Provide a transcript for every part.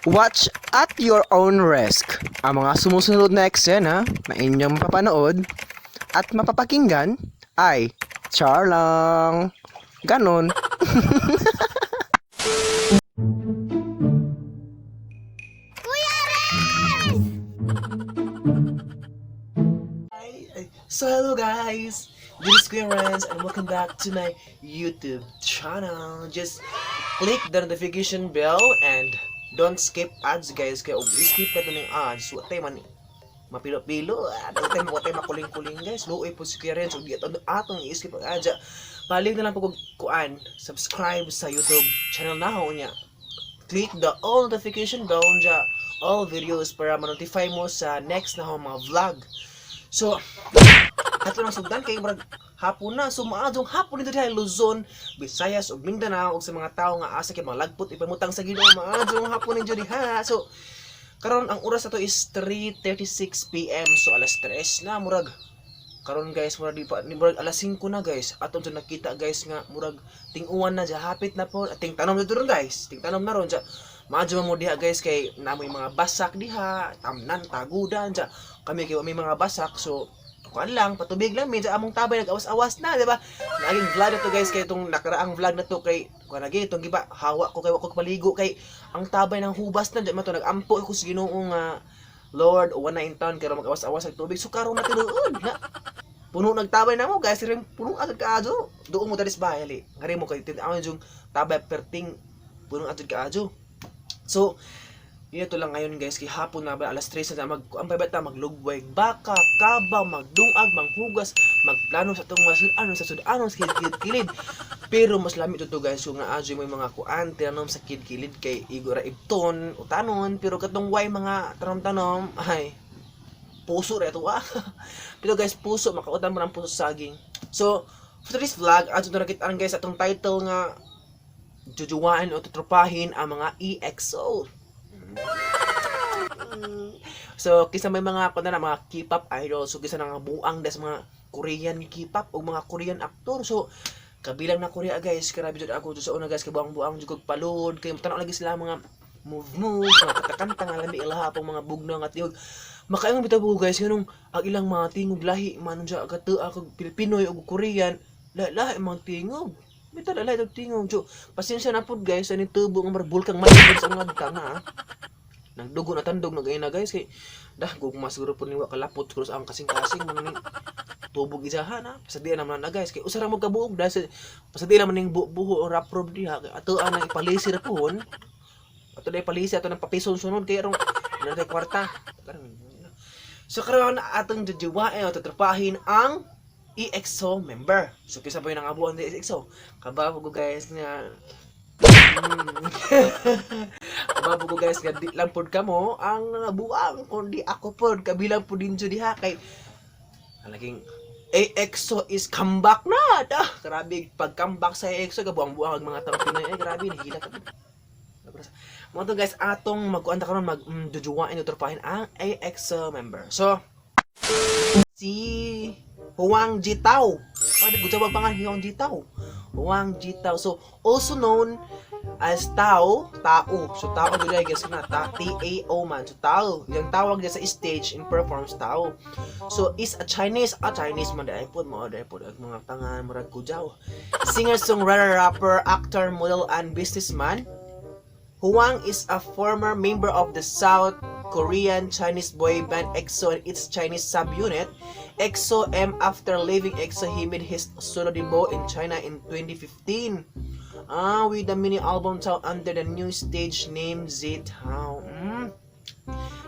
Watch at your own risk. Ang mga sumusunod na eksena na inyong mapapanood at mapapakinggan ay char lang. Ganon. So hello guys, this is Kuya Renz and welcome back to my YouTube channel. Just click the notification bell and don't skip ads, guys. Kaya og skip ka ng ads, wa tay man mapilo-pilo, ah, wa tay makuling-kuling, guys. Luoy po si Kuya Renz ug di ato atong i-skip ang ads. Palig na lang po kog kuan, subscribe sa YouTube channel na niya. Click the all notification bell niya all videos para ma-notify mo sa next na akong mga vlog. So, ato nang sugdan kay murag hapon na. So maadtong hapon dito diha Luzon, Visayas ug Mindanao ug sa mga tawo nga asa kay mga lagpot ipamutang sa Ginoo, maadtong hapon ninyo diha. So karon ang oras ato is 3:36 PM. So alas 3 na murag karon, guys, murag di pa ni murag alas 5 na, guys. Atong jud nakita, guys, nga murag ting-uwan na dya, hapit na po ting tanom dito ron, guys, ting tanom na ron dya. Maadyo man mo diha, guys, kay namoy mga basak diha, tamnan tagudan dya. Kami kay wa may mga basak, so kuan lang, patubig lang, medyo among tabay nag-awas-awas na, di ba? Naging vlog na to, guys, kay itong nakaraang vlog na to kay kuan lagi itong giba hawa ko kay wa ko paligo kay ang tabay ng hubas na di man to. Nag-ampo ko sa Ginoo nga, "Lord, uwan na in town kay mag-awas-awas ang tubig." So karon na tinuod na puno nagtabay na mo, guys, rin puno agad kaadyo. Doon mo dalis ba ali ngari mo kay tin-awon yung tabay perting puno agad kaadyo. So yun ito lang ngayon, guys, kay hapon na ba, alas 3 na, mag ang ta maglugway baka kabaw, magdungag, manghugas, magplano sa atong masud-anon sa sud-anon sa kilid-kilid. Pero mas lami to, guys, kung naadyo mo yung mga kuan tinanom sa kilid-kilid kay igo ra ibton utanon, pero katong way mga tanom-tanom ay puso ra ito ah. Pero guys, puso makautan mo ng puso sa saging. So for this vlog, adto na nakit-an, guys, atong title nga jujuwain o tutropahin ang mga EXO. So, kisa may mga kuno na mga K-pop idol, so kisa nga buang das mga Korean K-pop o mga Korean actor. So, kabilang na Korea, guys, grabe jud ako sa una, guys, kay buang-buang jud kog palod, kay tan lagi sila mga move move, mga katakanta nga lami ilaha pong mga bugnaw nga tingog. Makaingon bitaw ko, guys, nganong ang ilang mga tingog lahi man unsa katua kag Pilipinoy ug Korean, lahi mga tingog. Bitaw lahi og tingog. So, pasensya na pud, guys, ani tubo nga marbulkang malibot sa mga tanga. Ah. Nagdugo na tandog nagay na, guys, kay dah gugma siguro po ni wa kalapot siguro sa ang kasing-kasing mga ni tubog isahan ha. Pasadian naman na, guys, kay usa ra mo kabuog dahil pasadian naman ning buho o raprob diha kay ato ang ipalisi ra pohon. Ato na ipalisi ato ng papison sunod kay arong na tay kwarta. So karon atong jujuwain o tutropahin ang EXO member. So kisa po yung nangabuan sa EXO. Kabawo ko, guys, nga Kababo ko, guys, nga di lang pod kamo ang buang kundi ako pod kabilang pod din jud diha kay laging AXO is comeback na. Dah, grabe pag comeback sa AXO, kabuang-buang ang mga tao Pinoy. Eh, grabe nahila ka. Mo to, guys, atong magkuan ta karon mag jujuwain o tropahin ang AXO member. So si Huang Jitao. Ano gud pa nga Huang Jitao? Huang Jitao. So also known as Tao, Tao. So Tao jud, guys, na ta T A O man. So Tao, yung tawag niya sa stage in performance, Tao. So is a Chinese man dai pod mo dai pod ang mga pangan murag kujaw. Singer, songwriter, rapper, actor, model and businessman. Huang is a former member of the South Korean Chinese boy band EXO and its Chinese subunit EXO M. After leaving EXO, he made his solo debut in China in 2015. Ah, with the mini album Tao under the new stage name Zitao.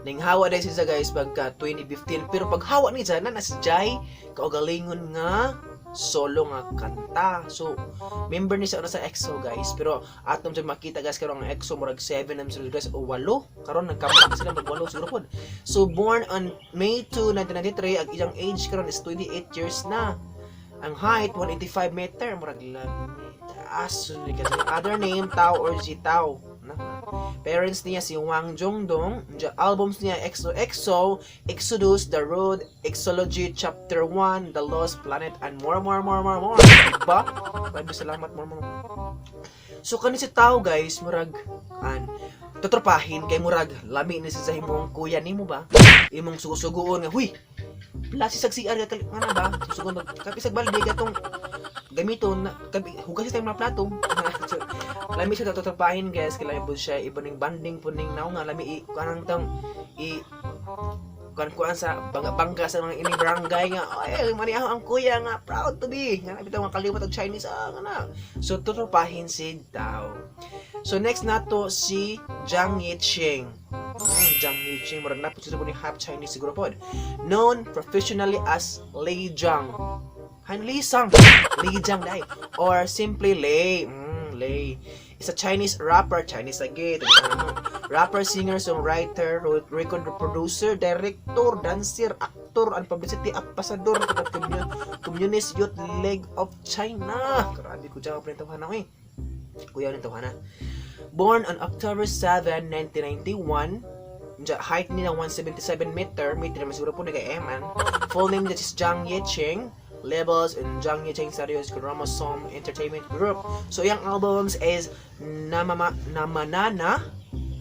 Ning hawa dahil siya, guys, pagka 2015, pero pag hawa ni siya na nasa Jai kaugalingon nga solo nga kanta. So member ni siya una sa EXO, guys, pero atong dyan makita, guys, karon ang EXO murag 7 na sila, guys, o 8 karon nag-comeback sila, mag 8 siguro pod. So born on May 2, 1993, ang iyang age karon is 28 years na. Ang height 185 meter, murag lami taas ni kasi. Other name Tao or Zitao na. Parents niya si Wang Zhongdong. The albums niya: EXO EXO, Exodus, The Road, Exology, Chapter 1, The Lost Planet, and more, more, more, more, more. Diba? Maraming salamat, more, more. So, kani si Tao, guys, murag, an, Tutropahin kay murag lami ni sa imong kuya nimo ba? Imong sugo-sugoon nga, huy. Plasi sag CR ka nga na ba? Susugon kapisag balde katong gamiton na kabi, hugas sa mga plato. So, lami siya tutropahin, guys, kay lami po siya iba ning banding po ning naong nga lami i kanang tang i kuan kuan sa bangga-bangga sa mga ini barangay nga ay maniaho ang kuya nga proud to be nga bitaw nga kaliwat og Chinese ah nga na. So tutropahin si tao. So next nato si Zhang Yicheng. Zhang Yicheng, murag napod siguro ni half Chinese siguro pod. Known professionally as Lei Zhang. Han Li Sang. Lei Zhang dai or simply Lei. Lei is a Chinese rapper, Chinese again, rapper, singer, songwriter, record producer, director, dancer, actor, and publicity ambassador of the Communist Youth League of China. Grabe ko dyan, ang ko eh. Kuya nito na. Born on October 7, 1991. Diya, height nila 177 meter. Meter naman siguro po nag-eman. Full name niya is Zhang Yecheng. Labels and Zhang Yecheng Studios Chromosome Entertainment Group. So, yung albums is Namama, Namanana,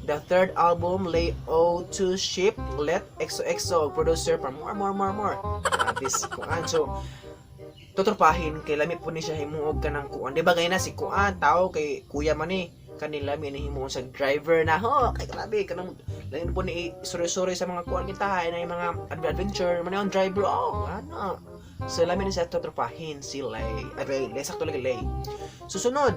the third album, Lay O2 Ship, Let, XOXO, producer for more, more, more, more. This, kuan. So, tutropahin kay lami po ni siya himuog ka ng kuan. Di ba gaya na si kuan, tao kay kuya man eh. Kanila mi himuon sa driver na ho kay grabe kanang lain po ni suri-suri sa mga kuan kita na yung mga adventure man yung driver, oh ano. So lami ni siya tutropahin si Lay. Ay, Lay, Lay sakto lagi Lay. Susunod.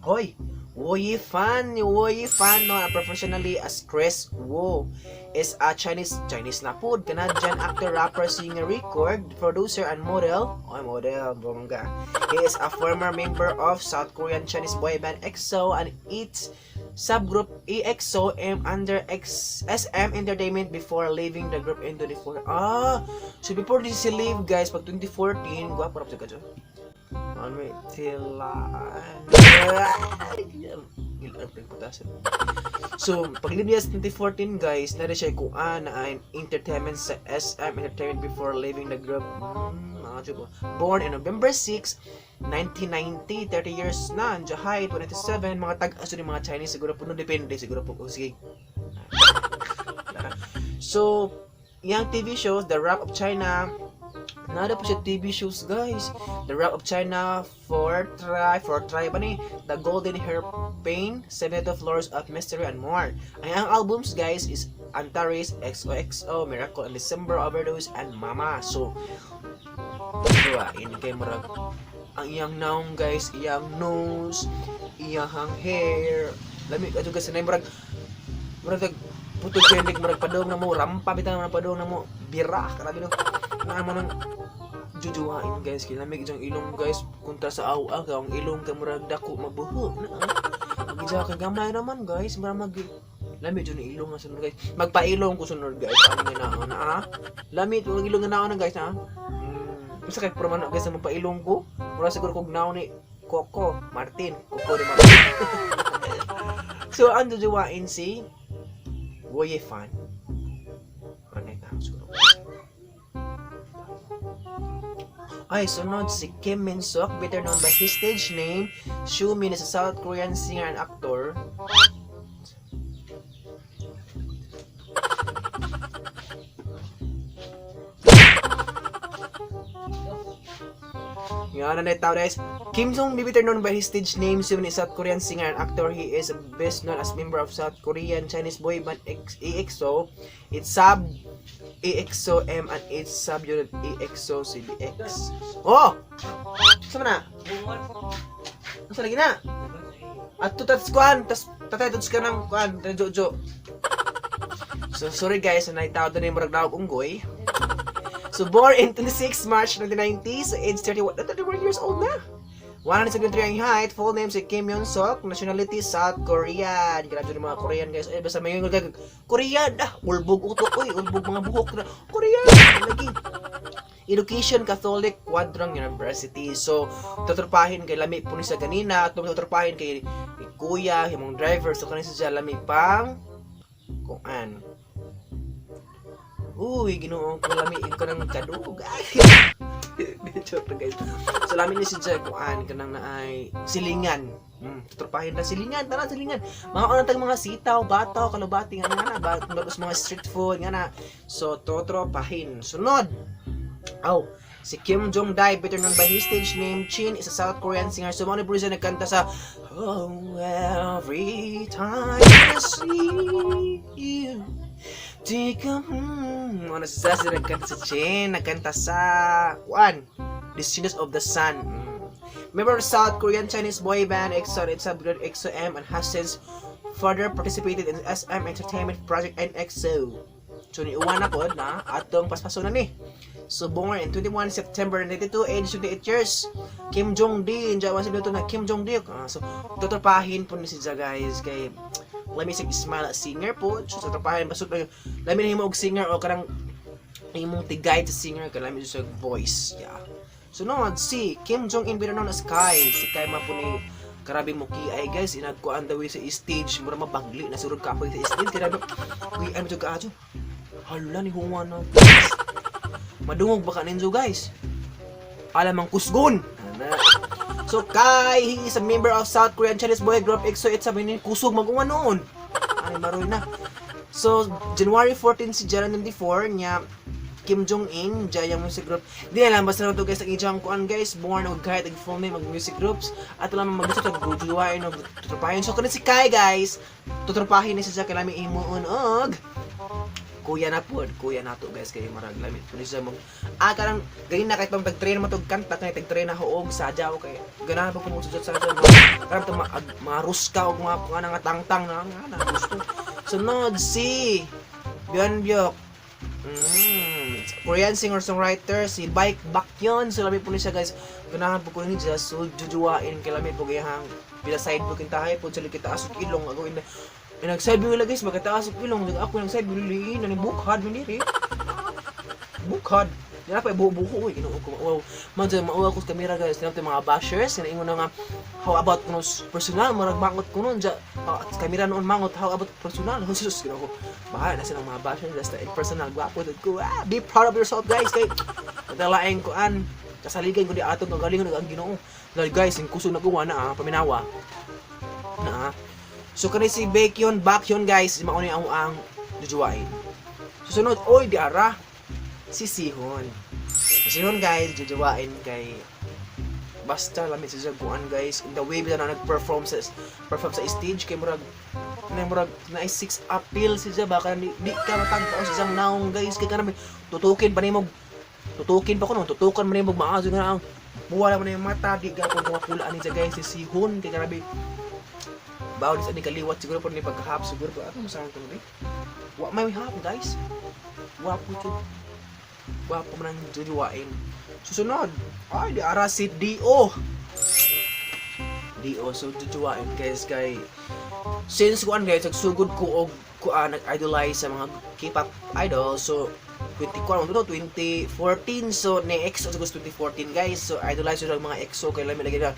Hoy, Wu Yifan, Wu Yifan, known professionally as Chris Wu, is a Chinese, Chinese na po, Canadian actor, rapper, singer, record producer, and model. Oh, model, bongga. He is a former member of South Korean Chinese boy band EXO and its subgroup EXO M under X SM Entertainment before leaving the group in 2014. Ah, so before this he leave, guys, pag 2014, gwapo ra siya kadyo. Ano eh, tila. So, pag leave niya sa 2014, guys, na siya kuan na ay entertainment sa SM Entertainment before leaving the group. Mga chubo. Born in November 6, 1990, 30 years na, ang height, 27, mga tag-aso ni mga Chinese, siguro po, no, depende, siguro po, oh, sige. So, yung TV shows, The Rap of China, nada po siya TV shows, guys. The Rap of China, For Try ba ni? The Golden Hair Pain, 72 Floors of Mystery, and more. Ang albums, guys, is Antares, XOXO, Miracle in December, Overdose, and Mama. So, diba, ini kay murag ang iyang naong, guys, iyang nose, iyang hair. Lami adto kasi na murag murag photogenic, murag padong na mo, rampa bitaw na padong na mo, bira, grabe no. Nga mo nang jujuwain, guys, kay lamig jang ilong, guys, kontra sa aw ang ilong kay murag dako mabuho na. Magija kay gamay naman, guys, murag mag lami jud ni ilong nga sunod, guys. Magpailong ko sunod, guys. Ano nga na ah? Lami ang ilong nga naon na, guys, ha. Unsa kay puro man guys ang magpailong ko? Mura siguro kog naon ni Coco Martin, Coco de Martin. So ang jujuwain si Wu Yifan. Murag na tao siguro. Ay, sunod si Kim Min Suk, better known by his stage name, Xiumin, is a South Korean singer and actor. Nga na tao, guys. Kim Sung be better known by his stage name, Xiumin, is a South Korean singer and actor. He is best known as member of South Korean Chinese boy band EXO, its sub EXO M and its subunit EXO CBX. Oh! Saan na? Asa lagi na? At to tas kuan, tas tatay ka ng kuan, jojo. So sorry guys, na naitawad na yung murag nawag unggoy. So born in 26 March 1990, so age 31, 31 years old na. 173 ang height, full name si Kim Hyun Suk, nationality South Korean. Grabe yung mga Korean, guys. Ay, basta may yung Korean, ah, ulbog utok, oy, ulbog mga buhok na. Korean, lagi. Education Catholic Quadrang University. So, tutropahin kay lami po ni sa ganina, at tutropahin kay kuya, himong driver, so kanin siya lami pang kuan. Uy, Ginoo ko, lami ko ng kadug. Ay. Joke lang, guys. So lami ni si Jack kuan kanang naay silingan. Tutropahin na silingan, tara silingan. Mga unang tag mga sitaw, bataw, kalubati nga nga na, ba, mga street food nga na. So totropahin. Sunod. Oh, si Kim Jong Dai, better known by his stage name Chin, is a South Korean singer. So, mao ni siya nagkanta sa "Oh, every time I see you, take a." Ano siya nagkanta sa Chin, nagkanta sa Kuan, Descendants of the Sun. Member of South Korean Chinese boy band EXO and its subgroup EXO M and has since further participated in SM Entertainment Project NXO. So, niuwan na po na atong paspaso na ni. So, born in 21 September 92, age 28 years. Kim Jong-di, diyan sa ito na Kim Jong-di. Ah, so, tutropahin po ni siya, guys, kay lami sa smile singer po. So, tutropahin, basta lami na himo og singer o karang imong tigay sa singer kay lami sa voice. Yeah. Sunod, si Kim Jong-in, better known as Kai. Si Kai ma po ni karabi mo ki ay, guys, inagkuan daw sa stage mura mabagli na surog kapoy sa stage kaya uy ano jud kaayo, hala ni huwa na madungog baka ninyo, guys, alam ang kusgon. Ana. So Kai, he is a member of South Korean Chinese boy group EXO. It's sabi ni kusog maguwa noon. Ay maroy na. So January 14 si January 94 niya Kim Jong-in, Jayang music group. Di na lang, basta na to, guys, ang ijang kuan, guys, born og kahit ang full name og music groups at alam mo maggusto tag jujuwain og tutropahin. So kuno si Kai, guys, tutropahin ni siya kay lami imuon og kuya na po, kuya na to, guys, kay marag lamit po siya mag ah kanang ganin na kahit pang tag-train mo tog kanta kay tag-train na huog sadya o kay ganahan pa ko mo sujud sadya mga karang to mga ruska og mga kuan nga tangtang na nga na gusto. Sunod si Byun Byuk. Korean singer-songwriter si Bike Bakyon. So lami po ni siya, guys. Ganahan po ko ni siya. So jujuwain kay lami po gayahang pila side po kintahay po sa kita asok ilong ako ina. Eh, nag-side view guys, magkataas og ilong. Ako nag side view liin na ni bukhad man diri. Bukhad. Di na pa buho-buho oy, Ginoo ko. Wow. Man dyan mauwa ko sa kamera, guys. Tinapay mga bashers nga ingon na nga how about kuno personal murag mangot kuno dya ah, kamera noon mangot, how about personal? Jesus, Ginoo ko. Bahala na silang mga bashers, basta in personal gwapo jud ko. Ah, be proud of yourself, guys, kay nadalaing kuan kasaligan kundi atong kagalingon ang Ginoo. Dahil, guys, yung kusog naguwa na ah, paminawa. Na ah. So kani si Baekhyun, Baekhyun, guys, mao ni ang jujuwain. Susunod, oy di ara si Sihon. Si Sihon, guys, jujuwain kay basta lami sa kuan, guys. In the way bila na nag-perform sa stage kay murag na murag na six appeal siya baka di ka matagpao sa isang naong, guys, kay kanang tutukin pa nimo, tutukin pa ko no, tutukan man nimo maazo nga ang buwala mo na yung mata di ka kung mapula ani siya, guys. Si Sihon kay grabe bawal sa ni kaliwat siguro po ni pagkahap siguro po ano masahan ko ni wa may hap, guys, wapo jud, wapo man ang jujuwain. Susunod, ay di ara si D.O. D.O. So jujuwain, guys, kay since kuan, guys, nagsugod ko og kuan nag-idolize sa mga K-pop idol, so 20 kuan to 2014, so ni EXO sa 2014, guys. So idolize ko sa mga EXO kay lami lagi na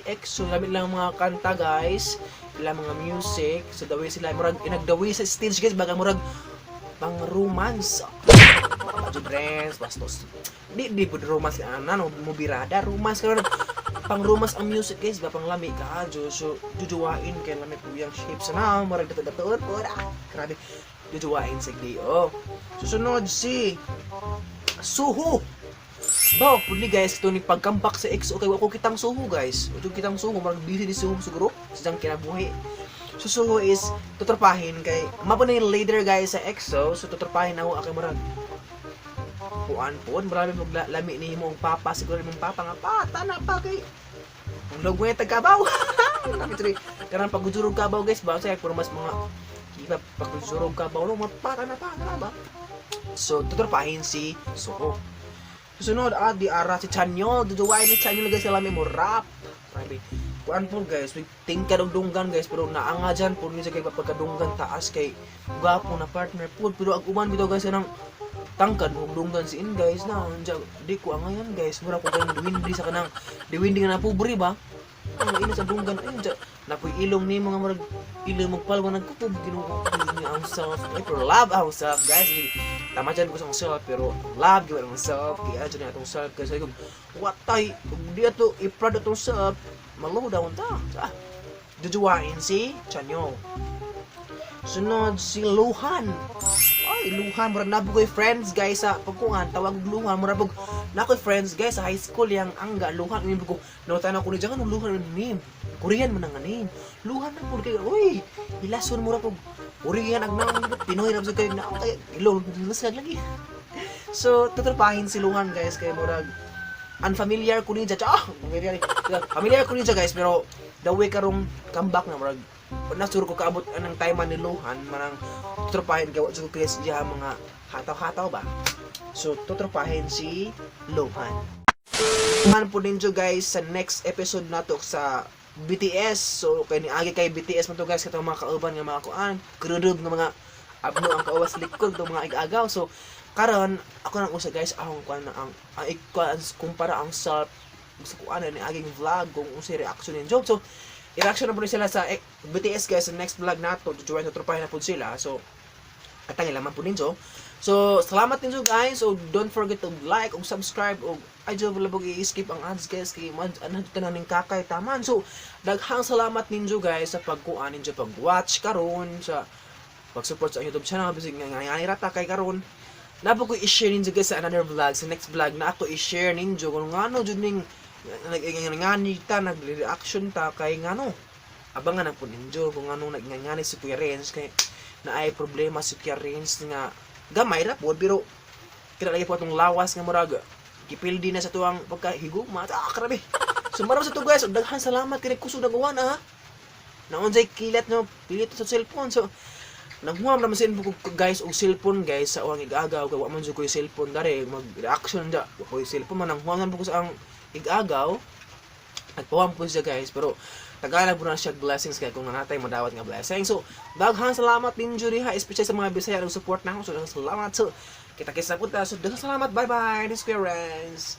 EXO, lami lang mga kanta, guys, ilang mga music. So the way sila murag inagdawi sa stage, guys, baga murag pang romance. Jud friends, bastos. Di di pud romance ana no mo birada romance karon pang romance ang music, guys, ba pang lami ka so jujuwain kay lami po yung shape sa na murag dato-datoon po ah grabe jujuwain sa D.O. Susunod si Suho. Ba, pud ni, guys, ito ni pagkambak sa EXO kay wa ko kitang Suho, guys. Wa kitang Suho, murag busy ni Suho siguro sa siyang kinabuhi. So Suho is tutropahin kay mapo na yung leader, guys, sa EXO, so tutropahin ako kay murag kuan po, marami mag lami ni mo ang papa siguro imong papa nga pata na pa kay ang log mo yung tagkabaw. Lami tuloy. Karon pag gujurog kabaw, guys, ba sa puro mas mga iba pag gujurog kabaw no, mapata na pa na ba. So tutropahin si Suho. Susunod, ah, di ara si Chanyeol. Duduwain ni Chanyeol, guys, lami mo rap. Grabe. Kuan po, guys, we tingkad og dunggan, guys, pero naanga dyan po ni sa kay pagkadunggan taas kay gwapo na partner po. Pero ang uban bitaw, guys, kanang tangkad og dunggan si in, guys, na anja di ko angayan, guys, mura ko kanang diwindi sa kanang diwindi nga na pobre ba ang ina sa dunggan ayun dyan napoy ilong ni mga murag ilong magpalwa nagkupob. Ginoo ko niya ang self ay pero love ourselves, guys. Tama dyan ko sa self, pero love gyud ang self kaya dyan atong self kasi kung watay kung di ato i-proud atong self, malo down ta. Ah, jujuwain si Chanyeol. Sunod si Luhan. Ay, Luhan, mura na ko'y friends guys sa pagkuhan, tawag og Luhan, mura bug na ko'y friends guys sa high school yang angga Luhan ini ko. Nawatan ako ni jangan Luhan name. Korean man ang name. Luhan na pud kay, uy, ilason mura pug Korean ang naong Pinoy ra kay naong kay ilo lusag lagi. So, tutropahin si Luhan guys kay murag unfamiliar ko niya. Ah, familiar. Familiar ko niya guys, pero the way karong comeback na murag nasuro ko kaabot anang time ni Luhan manang tutropahin kay wa jud ko kaya siya mga hataw-hataw ba. So tutropahin si Luhan. Man po ninyo guys sa next episode nato sa BTS. So kay niagi kay BTS man to guys, katong mga kauban nga mga kuan, krudog nga mga abno ang kauwas likod ng mga igagaw. So karon ako nang usa guys, akong kuan na ang ikuan kumpara ang self sa kuan ni aging vlog kung unsay reaction ninyo. So i-reaction na po ni sila sa BTS guys sa next vlog nato. Join na tropahin na po sila. So katangin lamang po ninyo. So, salamat ninyo guys. So, don't forget to like ug subscribe ug ay jud wala i-skip ang ads guys kay man ano tanan ning kakay taman. So, daghang salamat ninyo guys sa pagkuan ninyo, pag-watch karon, sa pag-support sa YouTube channel bisig nga nga rata kay karon. Napo ko i-share ninyo guys sa another vlog, sa next vlog na ako i-share ninyo kung ngano jud ning nag-ngani ta, nag-reaction ta kay ngano. Abangan na po ninyo kung anong nagngani si Kuya Renz kay naay problema si Kuya Renz nga gamay ra po, pero kira lagi po atong lawas nga murag gipildi na sa tuwang pagkahigugma. Ah, grabe. So maram sa to guys, daghan salamat kay kusog nagawa na ha. Naunsay kilat no pilit sa cellphone. So naghuam naman sa ko guys og cellphone guys sa uwang igagaw kay wa man jud ko'y cellphone dare mag reaction da wa ko'y cellphone man, nanghuam man po ko sa ang igagaw, nagpawam po siya guys, pero Tagalog po na siya blessings kay kung nanatay madawat nga blessing. So daghang salamat din jud ha, especially sa mga Bisaya nag support na ako. So daghang salamat. So kita kita po ta. So daghang salamat. Bye bye. This is Kuya Renz.